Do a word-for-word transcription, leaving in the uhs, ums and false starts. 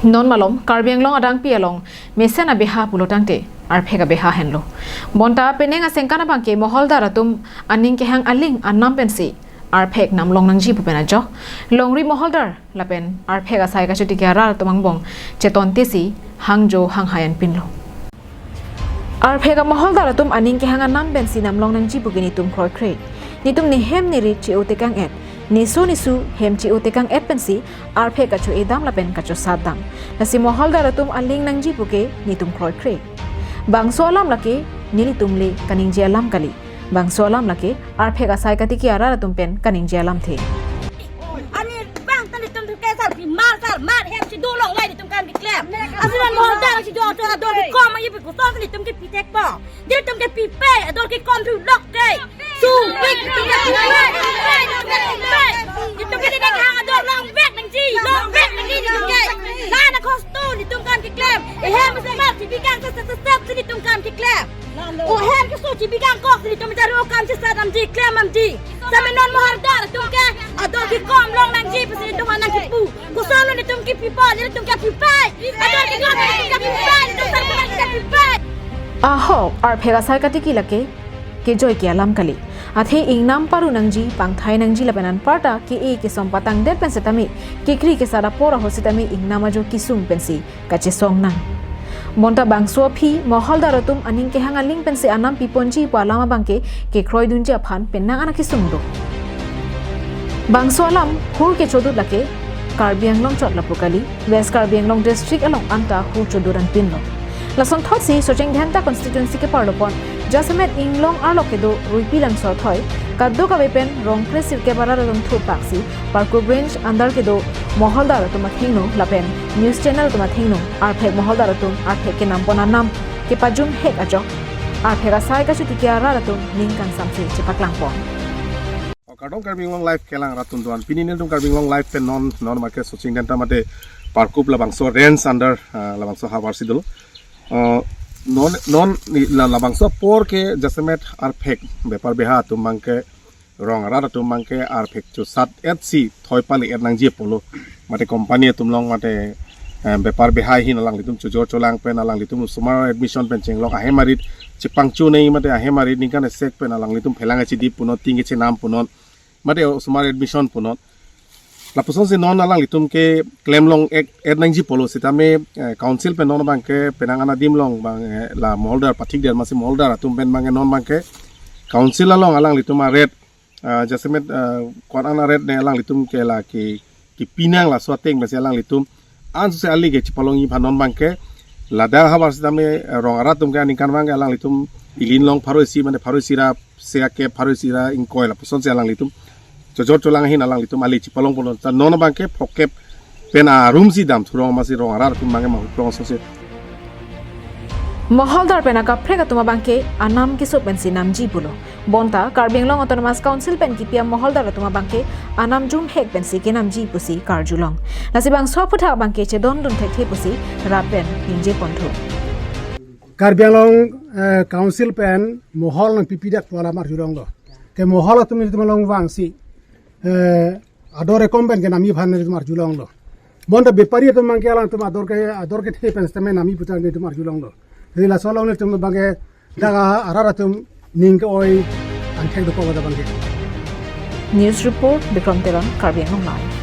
Non malom Karbi Anglong adangpi along mesen abeha pulo tangte arphek abeha henlo. Bonta penang asengkan abangke moholdar atum aning kehang aling anam pensi arphek namlong nangji pu pen ajok longri moholdar lapen arphek asai kachotiki arat atum angbong chetontesi hangjo hanghai anpinlo. Arphek amoholdar atum aning kehang anam pensi namlong nangji pu ke netum kroikre. Netum nehem nerit che-o tekang-et, neso nesu hem che-o tekang-et pensi arphek kacho-edam lapen kachosatdam. Lasi moholdar atum aling nangji pu ke netum kroikre. Bangso alam lake nelitum le kaningje alam kali. Bangso alam lake arphek asai katiki arat atum pen kaningje alamthe. Ani bang ta netum tu ke sar pi mar sar mar hem si do longle netum kam keklem. Asi non moholdar si do to ador kekom ayi pi koson netum kepi thekpo. Netum kepi pe ador kekom thu lok ke. Su pik netum kepi pe. Netum kepi pe. Netum kepi pe. Netum kepi pe. Ador longvek nangji, longvek nangji netum ke. La na kosto netum kam keklem. Ehem se mar si bikang se se se se netum kam keklem. O hem keso chibi kangkok si netum jaru kam si sadam ji klem am ji. Same non moholdar atum ke ador kekom long nangji pusi netum anang kipu. Koson netum kipi po, netum kepi pe. Ador kekom netum kepi pe, netum sarpo kepi pe. Ahok arphek asai katiki lake kejoi ke alam kali. Athe ingnam paru nangji, pangthai nangji lapen anparta ke-e kesom patangdet pen setame, kekri kesat apor ahut setame ingnam ajo kesung pensi kachesong nang. Bonta bangso aphi moholdar atum aning kehang aling pensi anam piponji pu alam abangke kekroidunji aphan penang anak kesung do. Bangso alam hur kechodut lake Karbi Anglong chot lapu kali, West Karbi Anglong District along anta hur chodut anpinlo. Lasonthotsi Socheng Dhenta constituency keparlopon jasemet inglong arlo kedo Ruipi Langso athoi kadokave pen rong kre sirkep arat atum thurpaksi Parkup Range under kedo moholdar atum athengno lapen news channel atum athengno arphek moholdar atum arphek kenampon anam kepajum hek ajok arphek asai kachotiki arat atum ning kangsamse chepaklangpon. O, kardom Karbi Anglong Live kelang rat atum doan. Pini nelitum Karbi Anglong Live pen non non make Socheng Dhenta mate Parkup labangso range under, ah, labangso havar si dolo. Ah, non non ni la labangso apor ke jasemet arphek bepar beha atum abangke rong arat atum abangke arphek chosat-et si thoi pali-et nangji pulo. Mate company atum along mate, eh, bepar beha ahin alanglitum chojor cholang pen alanglitum osomar admission pen chenglok ahem arit chepangchunei mate ahem arit ningkan esek pen alanglitum phelang kachidip punon, ting kachenam punon. Mate osomar admission punon. Lapusonsi non alanglitum keklem long-et, et nangji pulo setame, eh, council pen non abangke penang anadim along abang, eh, la moholdar pathik der masi moholdar atum pen abangke non abangke council along alanglitum aret, ah, jasemet, ah, ko-an aret ne alanglitum ke la ke, kepi nang laso ateng pensi alanglitum ansose ali ke chepalongji aphan non abangke ladak havar setame, eh, rong arat atum ke aningkan abangke alanglitum ili inglong pharo isi mane pharo isi ra se ake pharo isi ra ingkoi lapusonsi alanglitum chojor cholang ahin alanglitum ali chepalong pulo ta non abangke phokep pen arum si dam thurong masi rong arat atum abangke mahu prong sose. Moholdar pen akaprek atum abangke anam keso pensi namji pulo. Bonta Karbi Anglong Autonomous Council pen kipi amoholdar atum abangke anam jum hek pensi kenamji pusi karjulong. Lasi bangso aphuthak abangke chedondun thekthe pusi rat pen ningje ponthu. Karbi Anglong, eh, Council pen mohol nangpipi dak pu alam arjulonglo. Te mohol atum nelitum along vangsi, eh, ador kekom pen kenamji aphan nelitum arjulonglo. Bonta bepari atum abangke alangtum ador ke, ador kethe pen setame namji pu ta nelitum arjulonglo. Jadi laso along nelitum abangke dak arat atum ning ke-oi angthek dokok abangke. News report, Bikram Teron, Karbi Anglong Live.